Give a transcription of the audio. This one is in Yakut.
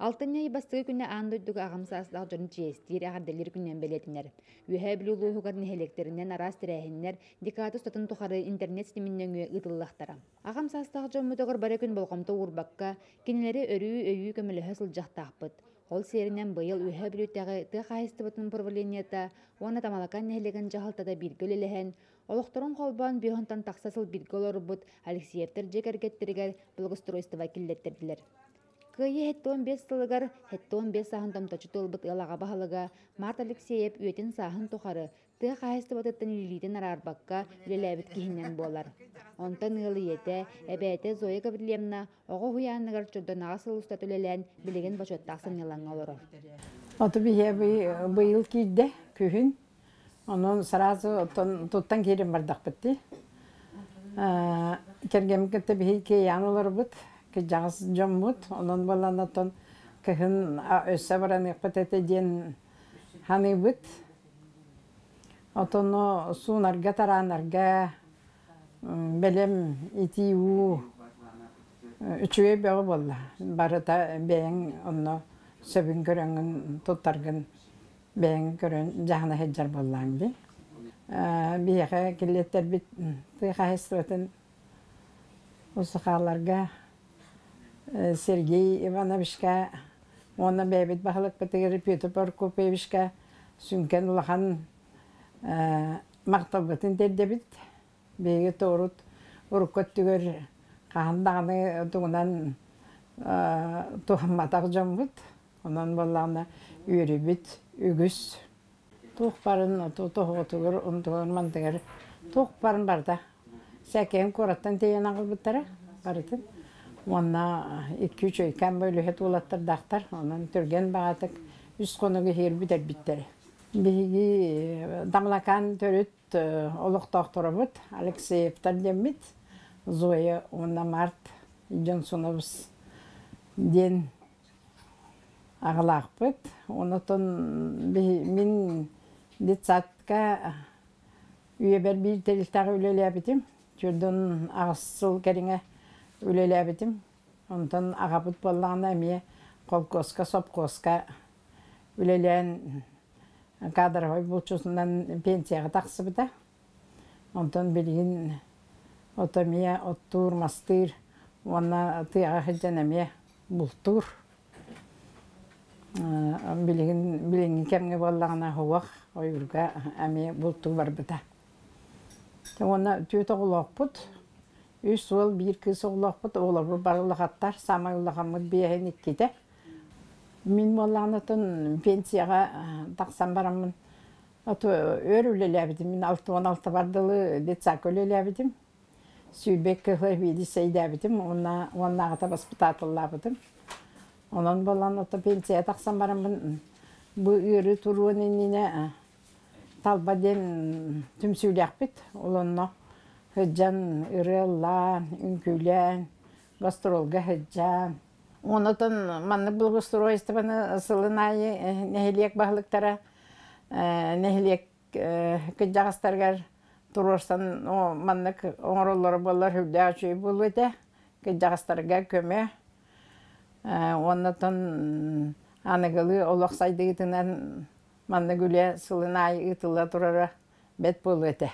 Алтынньы ый бастакы күнэ аан дойдуга аҕам саастаах дьону чиэстиир, эҕэрдэлиир күнүнэн бэлиэтэнэр. Үөһээ Бүлүү улууһугар нэһилиэктэринэн араас тэрээһиннэр декада устатын тухары интернет ситимин нөҥүө ыытыллыахтара. Аҕам саастаах дьоммутугар бары күн болҕомто уурбакка, кинилэри өрүү өйүү көмөлөһө сылдьыахтаахпыт. Ол сиэринэн быйыл Үөһээ Бүлүүтээҕи тыа хаһаайыстыбатын управлениета уонна Тамалакаан нэһилиэгин дьаһалтата бииргэ үлэлэһэн, олохторун холбоон биэһонтон тахса сыл бииргэ олорбут Алексеевтар дьиэ кэргэттэригэр благоустройство киллэртэрдилэр. Кыайыы 75 сылыгар 75 сааһын томточу туолбут ыал аҕа баһылыга Март Алексеев үйэтин-сааһын тухары тыа хаһаайыстыбатыттан илиитин араарбакка үлэлээбит киһинэн буолар. Онтон ыал ийэтэ, эбээтэ Зоя Гаврильевна оҕо уһуйааныгар Чордонаҕа сыл устата үлэлээн билигин бочуоттаах сынньалаҥҥа олорор. Оту биһиэ быйыл киирдэ күһүн. Онон сразу оттон туттан киирэн бардахпыт дии. Кэргэммин кытта биһиги киэйээн олорбут, кырдьаҕас дьоммут. Онон буолан оттон кыһын өссө бараныахпыт этэ диэн саныыбыт. Отону суунарга, тараанарга бэлэм итии уу үчүгэй бөҕө буолла. Барыта бэйэҥ онно сөбүн көрөҥҥүн туттаргын бэйэҥ көрөн дьаһана сылдьар буоллаҕыҥ дии. Биһиэхэ киллэттэрбит тыа хаһаайыстыбатын усухааларга Сергей Ивановичка уонна бэйэбит баһылыкпытыгар Петр Прокопьевичка сүҥкэн улахан махталбытын тиэрдэбит. Биһиги тоҕурут урукку өттүгэр хаһан даҕаны тугунан туһамматах дьоммут. Онон буоллаҕына үөрүүбүт үгүс. Туох барын тоһоҕотугар, онтугар мантыгар туох барын барыта Сээкэйин куораттан тиэйэн аҕалбыттара барытын. Уонна икки үчүгэйкээн бөлүһэт уолаттардаахтар. Онон түргэн баҕатык үс хонук иһигэр бүтэрбиттэрэ. Биһиги Дамлакаан төрүт олохтоохторобут Алексеевтар диэммит Зоя уонна Март Джонсоновс диэн аҕалаахпыт. Онтон мин детсадка үйэбэр биир тэрилтэҕэ үлэлээбитим. Чөрдөн аҕыс сыл кэриҥэ үлэлээбитим. Онтон аҕабыт буоллаҕына эмиэ холкуоска, сопхуоска үлэлээн кадровай булчутунан пенсияҕа тахсыбыта. Онтон билигин ото эмиэ оттуур, мастыыр уонна тыаҕа сылдьан эмиэ бултуур. Билигин билиҥҥи кэмҥэ буоллаҕына уһуох ойуурга эмиэ бултуу барбыта. Уонна түөрт оҕолоохпут, үс уол, биир кыыс оҕолоохпут, оҕолорбут бары улахаттар, саамай улахаммыт биэһин иккитэ. Мин буоллаҕына оттон пенсияҕа тахсан бараммын ото өр үлэлээбитим. Мин 66-бар дылы детсадка үлэлээбитим. Сүүрбэккэ ыла сэбиэдиссэйдээбитим уонна уоннааҕыта баспытаатыллаабытым. Онон буолан ото пенсияҕа тахсан бараммын бу ыарыы туруон иннинэ Талба диэн түмсүүлээхпит. Ол онно сылдьан ырыа ыллаан, үҥкүүлээн, гастролга сылдьан. Онотон маннык благоустройствоны сылын аайы нэһилиэк баһылыктара нэһилиэк кырдьаҕастарыгар туруорсан маннык оҥороллоро буоллар сүрдээх үчүгэй буолуо этэ. Кырдьаҕастарга көмө. Уоннатон аныгылыы олох сайдыытынан маннык үлэ сылын аайы ыытылла турара бэрт буолуо этэ.